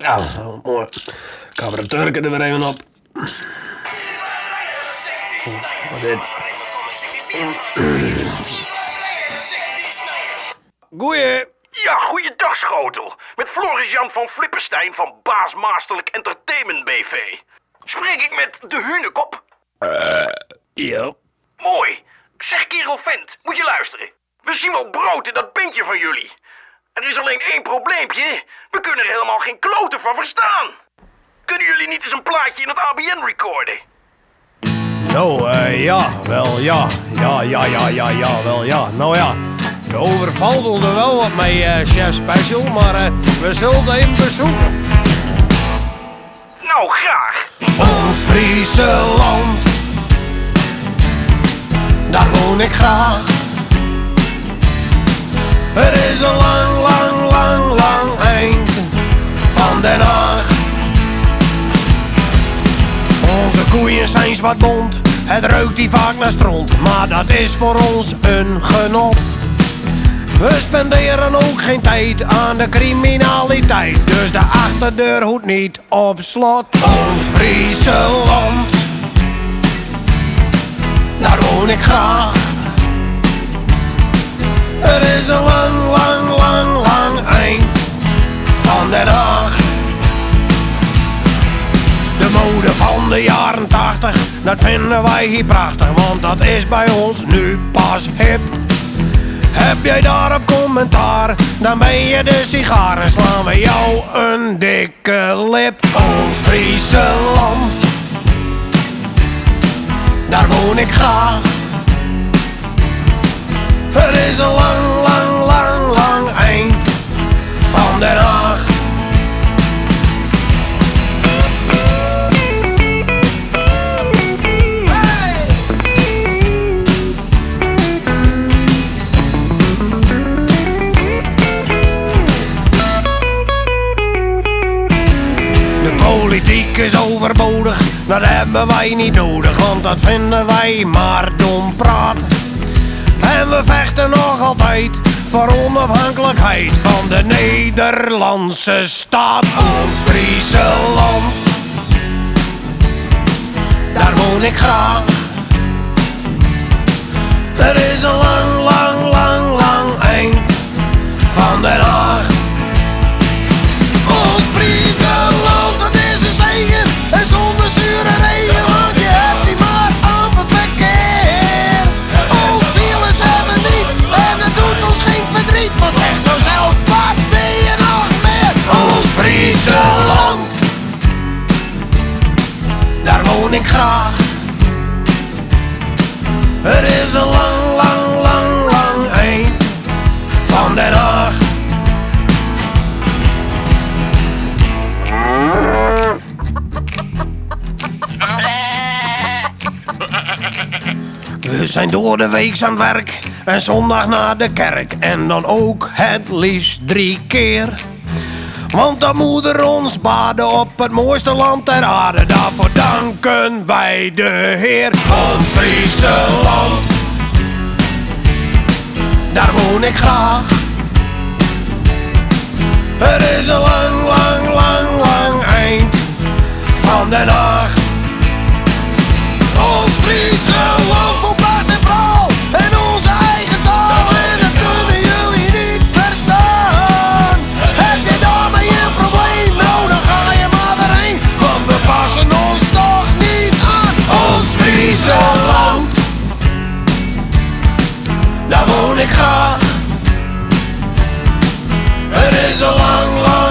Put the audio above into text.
Nou, moai. Karburateurke der wer even op. Wat dit? Goeie! Ja, goeiedag Schotel. Met Floris Jan van Flippenstein van Baas Masterlijk Entertainment BV. Spreek ik met de Hunekop? Ja. Mooi. Zeg kerel vent, moet je luisteren. We zien wel brood in dat bandje van jullie. Er is alleen één probleempje. We kunnen er helemaal geen kloten van verstaan. Kunnen jullie niet eens een plaatje in het ABN recorden? Nou, ja, wel ja. Ja, ja, ja, ja, ja, wel ja. Nou ja, de overvalt er wel wat mee, chef special, maar we zullen even bezoeken. Nou, graag. Ons Friese land, daar woon ik graag. Het is een lang, lang, lang, lang eind van Den Haag. Onze koeien zijn zwart bont, het ruikt hier vaak naar stront, maar dat is voor ons een genot. We spenderen ook geen tijd aan de criminaliteit, dus de achterdeur hoeft niet op slot. Ons Friese land, daar woon ik graag. Het is een lang, lang, lang, lang eind van Den Haag. De mode van de jaren 80, dat vinden wij hier prachtig, want dat is bij ons nu pas hip. Heb jij daarop commentaar, dan ben je de sigaar en slaan we jou een dikke lip. Ons Friese land, daar woon ik graag. Het is een lang, lang, lang, lang eind van Den Haag. De politiek is overbodig, dat hebben wij niet nodig, want dat vinden wij maar dom praat. En we vechten nog altijd voor onafhankelijkheid van de Nederlandse staat. Ons Friese land, daar woon ik graag. Er is een lang, lang, lang, lang eind van Den Haag. Ons Friese land, dat is een zegen en zonder zure regen, want je hebt die maar amper verkeer. Ook files hebben we niet en dat doet ons geen verdriet, want zeg nou zelf, wat wil je nog meer? Ons Friese land, daar woon ik graag. Het is een lang, lang, lang, lang eind van Den Haag. We zijn door de week aan het werk en zondag naar de kerk. En dan ook het liefst 3 keer. Want dat moeder ons baden op het mooiste land ter aarde. Daarvoor danken wij de Heer. Ons Friese land, daar woon ik graag. Het is een lang, lang, lang, lang eind van Den Haag. Ons Friese land vol pracht en praal en onze eigen taal. En dat kunnen jullie niet verstaan. Heb je daarmee een probleem? Nou, dan ga je maar weer heen, want we passen ons toch niet aan. Ons Friese land, daar woon ik graag. Het is een lang, lang,